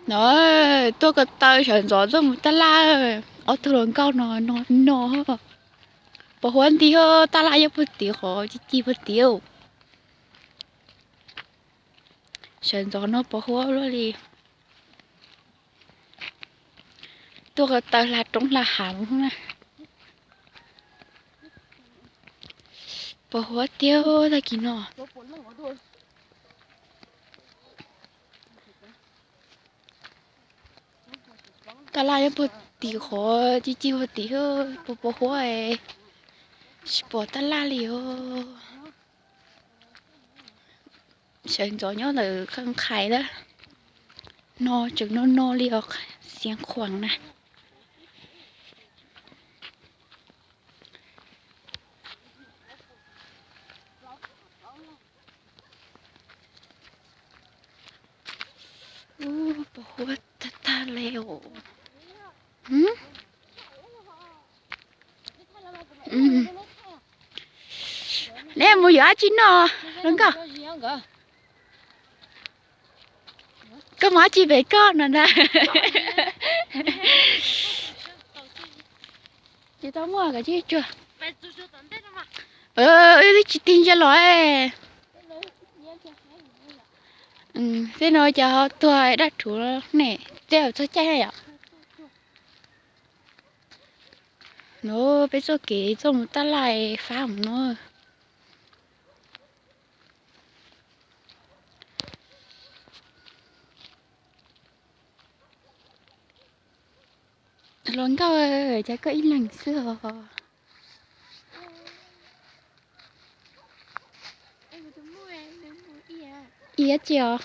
No, tuaj ko taw sawv ntxov tuaj mus taj laj, ob tug hluas nkauj no no no. Pos huab nti, taj laj nyob puag tim qhov ci ci puag tim. Sawv ntxov no pos huab luaj li. Tuaj ko taw hla roob hla hav na. Pos huab tiag tag kis no. Taj laj nyob puag tim qhov ci ci puag tim, pos pos huab, tsis pom taj laj li os. Sawv ntxov nyob ntawm qee qhais lawm, no tseem no no li os, Xiav Khuam na. Pos huab tag tag li os. Neb mus yuav dab tsi noj, hluas nkauj? Koj mus dab tsi pem koj no ntag? Tsis tau muaj kav tsij tsuag. Wb twb tsis tig ntsia los. Tej no cas ho tuag dab rhuv ne, tej txog caij yom. No peb txoj kev tuaj mus taj laj fab mus no. Hluas nkauj, cas koj ib leeg xwb os? Ib dab tsi os?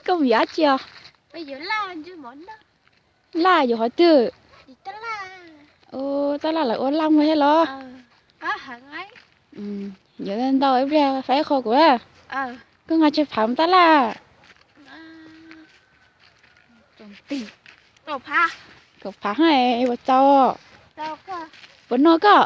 Koj mus yuav dab tsi os? Laj yuav qhov twg? Taj laj lawv ua laj muag thiab los? Yuav ntau ib pliag faib qho kuv. Koj nqa tsawg phav mus taj laj? Kaum phav, ua tau. Puas noj koj?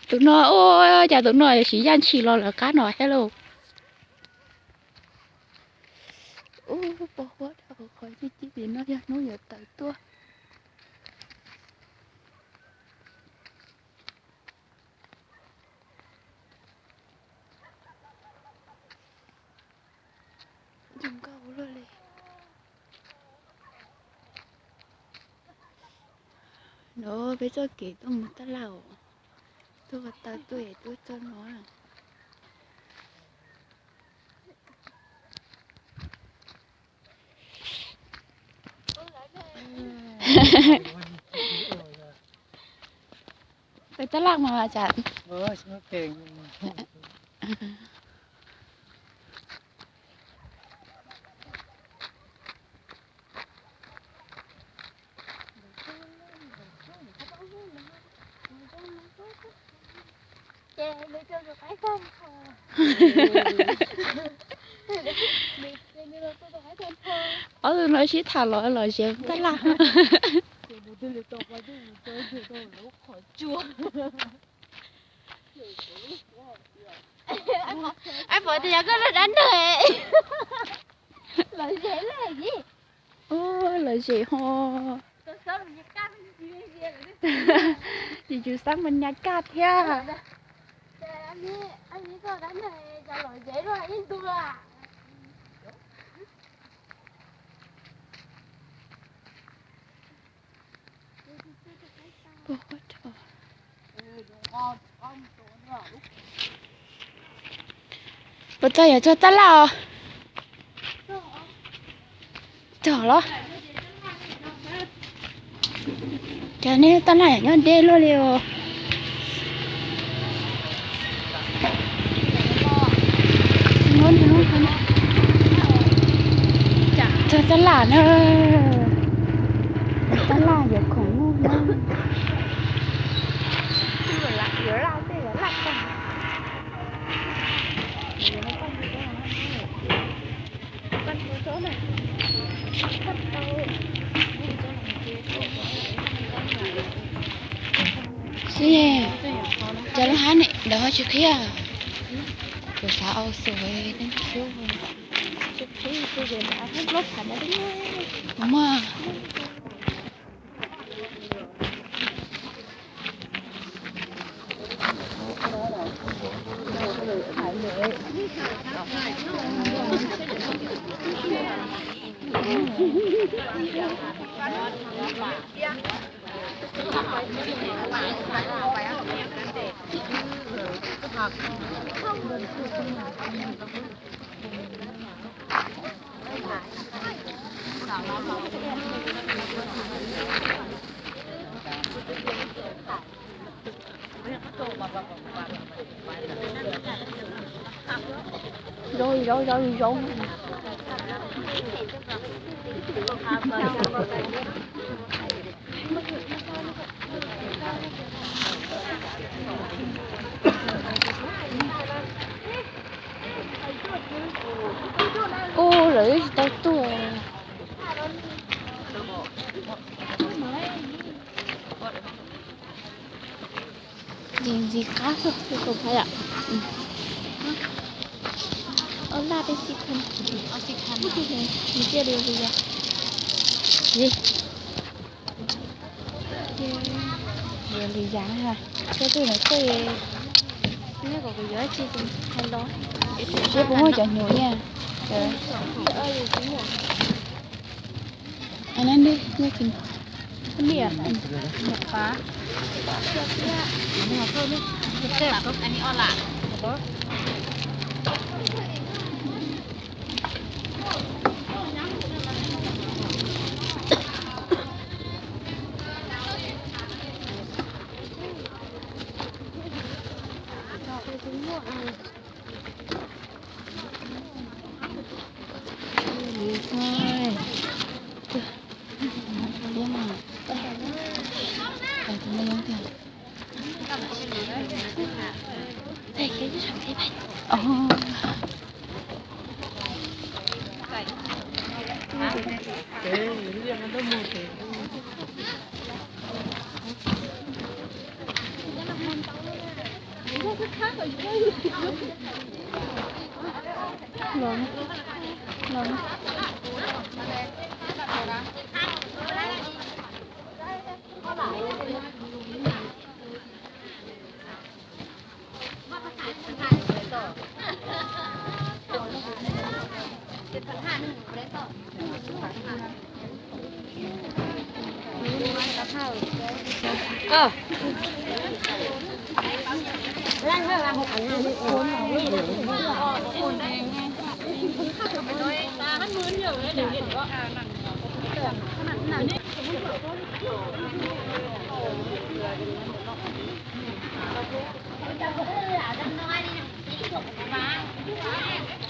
Tus no, ua cas tus no siv yaj ntshis los lawv qab no thiab lauj. Ub, pos huab dhau qhov ci ci tim no yog hnub yuav tawm tuaj. Zoo nkauj luaj li. No peb txoj kev tuaj mus taj laj os. Tuaj ko taw tuaj es tuaj txog no. Peb taj laj mas cas. Ob tug no sib tham los lom zem mus taj laj. Ab, pom tias yog koj loj dab neeg. Lom zem ho. Yus tsum xab mas nyas kaj thiab. Puas txog yog txog tab laj os? Txog los? Cas nej tab laj nyob deb luaj li os. Txog tab laj na. Tab laj yuav khoom nyuj na. Sib, Lub hab ne lawv ho tsis qhia. Kuv xav au xu ne. Muaj. Zoo zoo zoo zoo. Ub, lawv tsis tau tuaj. Ntxim ntxim qab xwb, kuv pom yom. Ob laj peb xib khun, nws tiaj li li yas. Li, li yas na ha. Cov twg no tej, nej kom kuv yuav tsis hais los. Seb puas muaj cov hnyuv niaj. Anab neb neb tsis, niam, niam pab.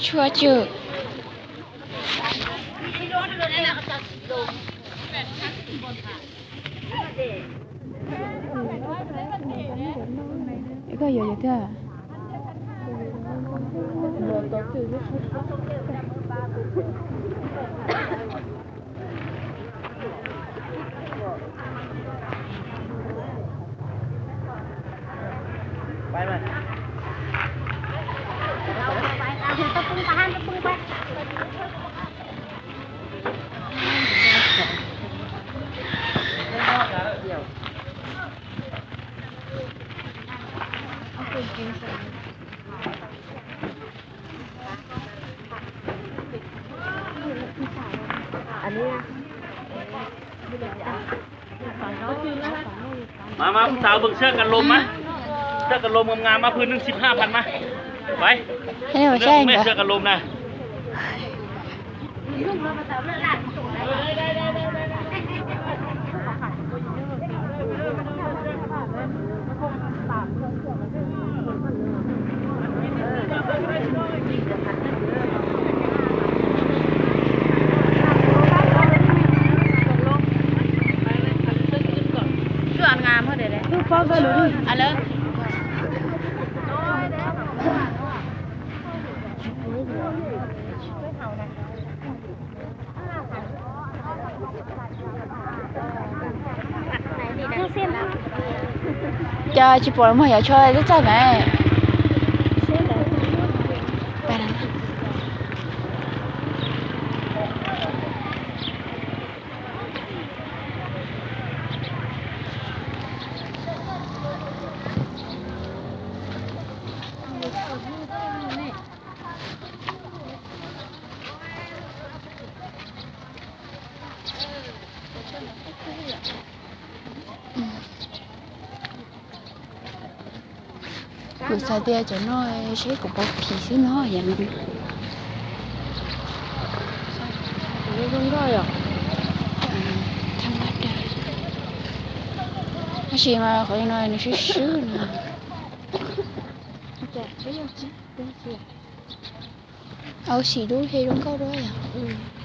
Tshua tswm. Koj yuav yuav tiag. Mas, mas phub txav, phwm xiab kas loos mas, xiab kas loos ngam ngam mas, phwm neeg xib haj phas mas. Pais, phwm xiab kas loos na. Tsis pom los mas yog tsho twb txaij mas. Kuv xav tias cov no seb kuv pom phim xwb no yom. Zoo nkauj yom. Tab sis mas qhov no nws swb swb no. Au, xim dub he zoo nkauj dua yom.